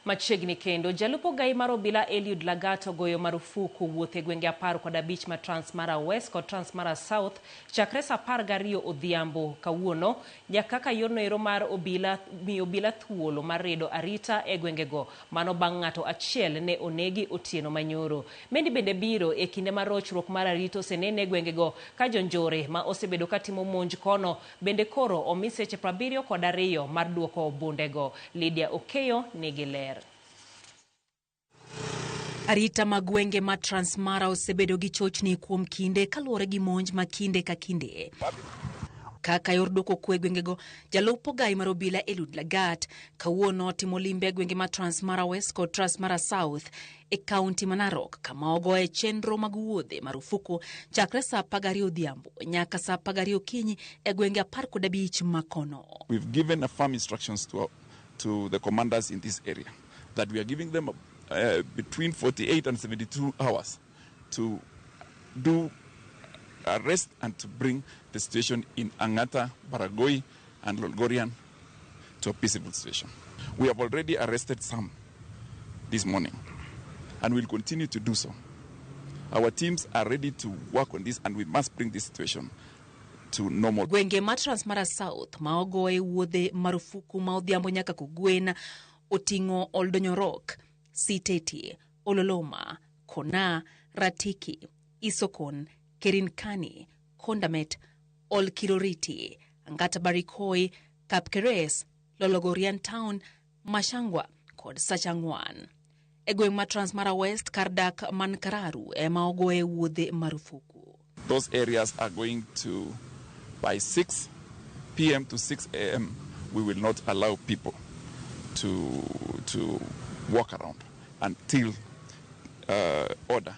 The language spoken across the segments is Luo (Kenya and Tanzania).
Machiegni kendo, jalup ogai mar obila Eliud Lagat ogoyo marufuku wuoth e gwenge 15 ma Trans Mara West kod Trans Mara South chakre saa 12 odhiambo kawuono nyaka kaka yorno ero mar obila miyo obila thuolo mar redo arita e gwengego. Mano bang' ng'ato achiel ne onegi otieno manyoro. Mendi bende biro e kinde ma rochruok mar arita osenene e gwengego ka jonjore ma osebedo katimo monj kono bende koro omi seche 72 mar duoko bundego. Lydia Okeyo nigi ler. Arita mag gwenge ma Transmara osebedo gi chochni kuom kinde kaluwore gi monj ma kinde ka kinde. Kaka yor duoko kwe e gwengego, jalup ogai mar obila Eliud Lagat kawuono otimo limbe e gwenge ma Transmara West kod Transmara South e kaunti ma Narok kama ogoye chenro mag wuodhe marufuku chakre saa 12 odhiambo nyaka saa 12 okinyi e gwenge 15 ma kono. We've given a firm instructions to the commanders in this area that we are giving them between 48 and 72 hours to do arrest and to bring the situation in Angata, Baragoi and Lolgorian to a peaceable situation. We have already arrested some this morning and will continue to do so. Our teams are ready to work on this and we must bring this situation to normal. Gwenge ma Transmara South ma ogoye wuodhe marufuku ma odhiambo nyaka kogwen oting'o Oldonyorok, Siteti, Ololoma, Kona, Ratiki, Isokon, Kerinkani, Kondamet, Olkiroriti, Angata Barikoi, Kapkeres, Lologorian Town, Mashangwa kod Sachang'wan. E gweng' ma Transmara West kar dak man Kararu ema ogoye wuodhe marufuku. Those areas are going to, by 6 p.m. to 6 a.m., we will not allow people to walk around until order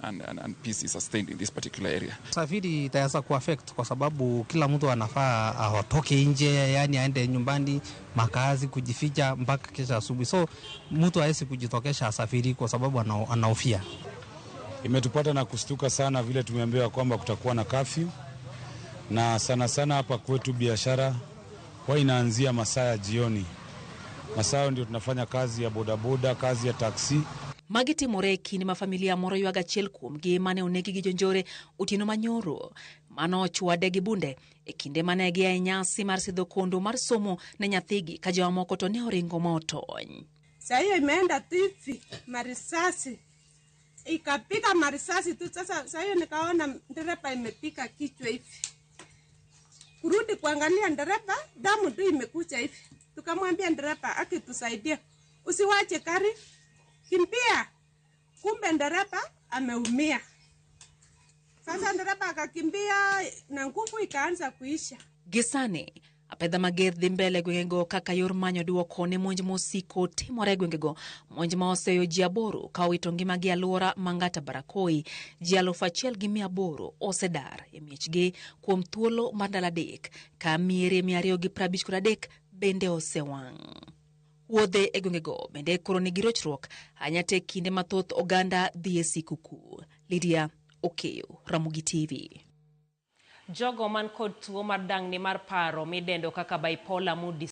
and peace is sustained in this particular area. Safiri itaweza kuaffect kwa sababu kila mtu anafaa atoke nje, yani aende nyumbani makazi kujificha mpaka kesho asubuhi, so mtu hawezi kujitokesha asafiri kwa sababu anahofia. Imetupata na kushtuka sana vile tumeambiwa kwamba kutakuwa na kafyu, na sana sana hapa kwetu biashara huwa inaanzia masaa ya jioni. Masaa ndio tunafanya kazi ya bodaboda, kazi ya taksi. Magi timore e kinde ma familia moro ywago achiel kuomgi mane onegi gi jonjore otieno manyoro mano ochwade gi bunde e kinde mane gia e nyasi mar sidho kondo mar somo ne nyathigi ka jomamoko to ne oringo ma otony. Saa hiyo imeenda tu hivi marisasi ikapiga marisasi tu. Sasa saa hiyo nikaona dereva imepiga kichwa hivi, kurudi kuangalia dereva, damu tu imekuja hivi. Tukamwambia dereva akitusaidia, usiwache gari, kimbia. Kumbe dereva ameumia. Sasa dereva akakimbia na nguvu ikaanza kuisha. Gi sani, apedha mager dhi mbele e gwengego kaka yor manyo duoko ne monj mosiko timore e gwengego. Monj ma oseyo ji 8 ka owito ngimagi e alwora ma Ngata Barakoi. Ji 1800 osedar e miechgi kuom thuolo mar ndalo 3 ka miere 253 bende osewang'. Wuodhe e gwengego bende koro nigi rochruok ahinya te kinde mathoth oganda dhi e sikuku. Lydia Okeyo, Ramogi TV. Jogo man kod tuo mar dang'ni mar paro midendo kaka bipolar mood.